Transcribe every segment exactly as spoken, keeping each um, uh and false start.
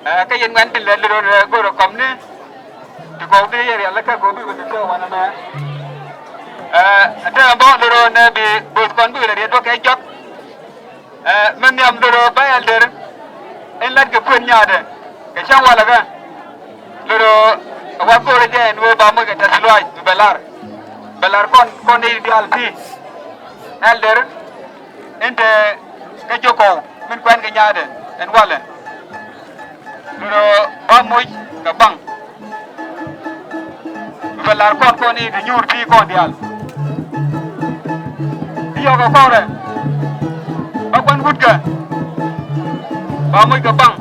Ɛ, kä yɛn ŋuɛn tin lɛ lorɔ, ɛ, go̱rɛ kɔmni ti kɔw di yɛ rial lɛ kä go̱o̱r bi wä ti tëë wanɛ mɛ. Ɛ, ɛ tëë bä lorɔ nɛ bi bo̱o̱th kɔn bi wä lɛ rial duɔ̱k kɛ jɔk. Ɛ, mi nhiam lorɔ ba ɛldɛr in lat kɛ kuën nyaatɛ kɛ cäŋ walɛ kä lorɔ ɛ wa go̱rɛ jɛ ɛn wee ba moc kɛ tɛth luaac mi bɛ lar. Bɛ lar kɔn kɔn i̱ diaal ti ɛldɛr in te kä jɔk kɔw min kuɛn kɛ nyaatɛ ɛn walɛ. Lorɔ ba moc kɛ baŋ. Bɛ lar kɔn kɔn i̱ ti nyuur ti kɔn diaal. Ti yɔkɛ kɔrɛ ba kuɛn wutkɛ ba moc kɛ baŋ.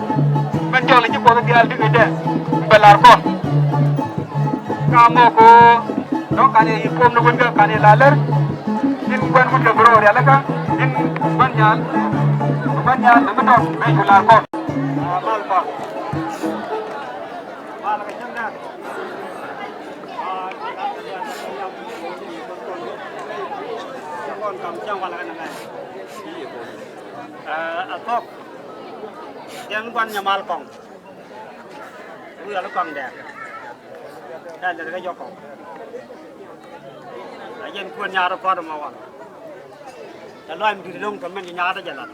Mɛn jɔk lɛ ci kuɔth diaal ti kɛ jɛ bɛ lar kɔn. Ka mɔ ko dɔ̱ŋ kan yɛ yi puɔm ni wun kɛ kan yɛ la lär. Tin gua̱n wun kɛ bi rɔ rialikä tin gua̱n nyal. Gua̱n nyal ni mi tɔt bɛ ju lar kɔn. Mal kɔn. Mal kɛ cäŋ dɛn. Kɔn kam cäŋ wal kɛ nɛ mɛ. Ɛ thok. Jɛn gua̱n nyɛ mal kɔn. Wi̱i̱ ɣäl kɔaŋdɛ. Ɛ lɛr kɛ jɔk kɔk. Ɛ jɛn kuën nyaat rɔ kɔt ɛmɔ wal. Ɛ lɔc mi di̱t ɛlɔ̱ŋ tɔ̱ mɛn ci nyaat ɛ jɛ lat.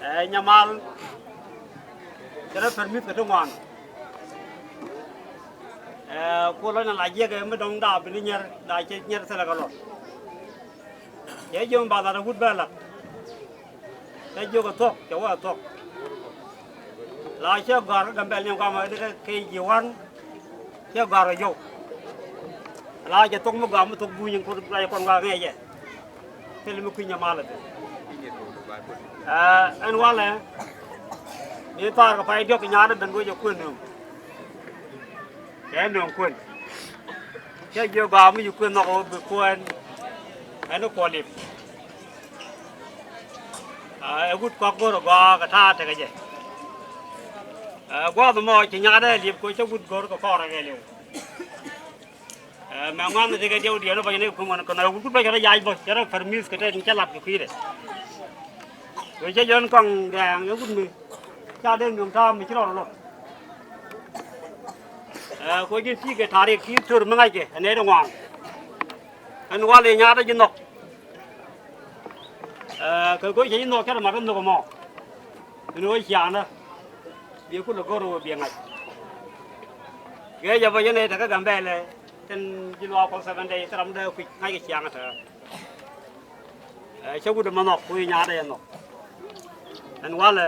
Ɛ nyamal. Cɛ rɔ pär mi̱th kɛ ti ŋuan. Ɛ kuɔ lɔc na la jiɛk ɛ mi dɔ̱ŋ daap bi ni nyɛr daap cɛ nyɛr thilɛ kɛ lɔt. Cɛ jiök mi ba lat ɛ wut bɛ lat. Cɛ jiök ɛ thuɔ̱k cɛ wä ɛ thuɔ̱k. La cɛ gɔ̱a̱r kä Gambɛl ni guamɔ ɛ dee kä K G one. Cɛ gɔ̱a̱r ɛ yio̱w. La cɛ thuɔ̱k mi gɔ̱a̱r mi thuɔ̱k buny in kuɔth ruac kɔn gɔ̱a̱r ŋɛɛcɛ. Thil mi kui̱ny ɛ mal ɛ thil. Ɛ ɛn walɛ mi thaar kɛ pay diɔ̱k nyaat ɛ ben wec ɛ kuën nööŋ. Kɛ nööŋ kuën. Cɛ jiök gɔaa mi ci kuën nhɔk ɣöö bi kuɛn. Ɛn i̱ kuɔ lip. Ɛ wut kɔak go̱r ɛ gɔaa kɛ ta̱a̱ tekɛ jɛ. Ɛ gua̱a̱th ɛmɔ ci nyaatdɛ liep kɛ cä wut go̱r kɛ kɔrɛ kɛ liw. Ɛ mɛ ŋuan ni tekɛ diɛw diɛw ni bä ni kum ŋuan kɛ nɔ wut kut bä cɛ rɔ yac bä cɛ rɔ pär mi̱th kɛ tɛ ni cɛ lat kɛ kui̱dɛ. Kɛ cɛ jɔn kɔŋ dɛɛŋ ɛ wut mi ca dee nuɔ̱ŋ ta̱a̱ mi ci rɔ rɔ lɔ. Ɛ kɛ ji̱n ti kɛ tarik ti tör mi ŋa̱ckɛ ɛ nɛy ti ŋuan. Ɛn wal i̱ nyaatdä ji̱ nhɔk. Ɛ kɛ go̱o̱c cɛ ji̱ nhɔk cä rɔ mat kä nhök ɛmɔ. Ɛn ɣöö ciaŋdä biɛ kulɛ go̱r ɣöö biɛ ŋa̱c. Gɛɛ jɛ bä yɛn ɛ tekä Gambɛlɛ tin ji̱ luaak kɔn seven day thil ram dee kui̱c ŋa̱ckɛ ciaŋ ɛ tekä. Ɛ cä wut ɛmɛ nhɔk kui̱ nyaatdä jɛ nhɔk. Ɛn walɛ